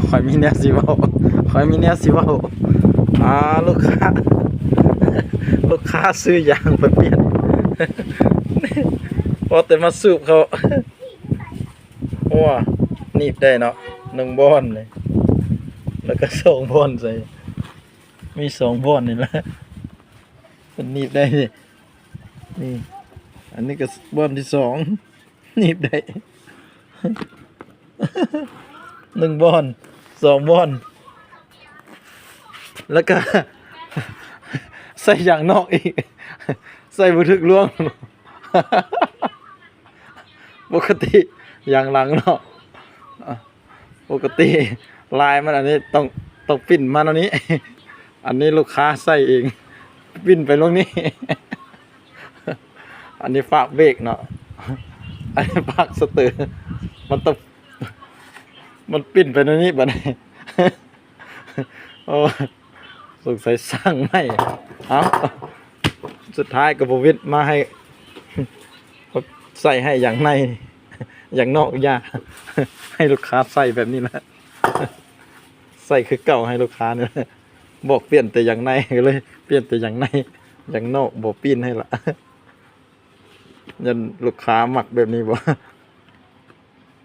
ຂ້ອຍມີແນວຊິເວົ້າ ຂ້ອຍມີແນວຊິເວົ້າ. ອ່າ ລູກຄ້າ ລູກຄ້າຊື້ຢາງໄປປ່ຽນ ພໍແຕ່ມາສູບເຂົ້າ. ໂອ້ ໜີບໄດ້ເນາະ ໜຶ່ງບ່ອນນີ້ ແລ້ວກໍສອງບ່ອນໃສ່ ມີສອງບ່ອນນີ້ແຫຼະ ມັນໜີບໄດ້ນີ້ ນີ້ ອັນນີ້ກໍບ່ອນທີສອງ ໜີບໄດ້ ໜຶ່ງບ່ອນ ສອງບ່ອນ ແລ້ວກໍໃສ່ຢາງນອກອີກ ໃສ່ບໍ່ຖືກລວງ ປົກກະຕິຢາງຫຼັງເນາະ ປົກກະຕິລາຍມັນອັນນີ້ຕ້ອງ ຕ້ອງປິ່ນມາແນວນີ້ ອັນນີ້ລູກຄ້າໃສ່ເອງ ປິ່ນໄປລົງນີ້ ອັນນີ້ຝາກເບຣກເນາະ ອັນນີ້ຝາກສະເຕີ ມັນຕ້ອງ ມັນປິ່ນໄປແນວນີ້ບັດນີ້ ໂອ້ ສົງໄສສ້າງໃໝ່ ເອົ້າ ສຸດທ້າຍກໍບໍ່ວິດມາໃຫ້ ໃສ່ໃຫ້ຢາງໃນ ຢາງນອກຢ່າ ໃຫ້ລູກຄ້າໃສ່ແບບນີ້ແຫຼະ ໃສ່ຄືເກົ່າໃຫ້ລູກຄ້ານີ້ແຫຼະ ບອກປ່ຽນແຕ່ຢາງໃນ ກໍເລີຍປ່ຽນແຕ່ຢາງໃນ ຢາງນອກບໍ່ປິ່ນໃຫ້ລະ ຢ້ານລູກຄ້າມັກແບບນີ້ບໍ່?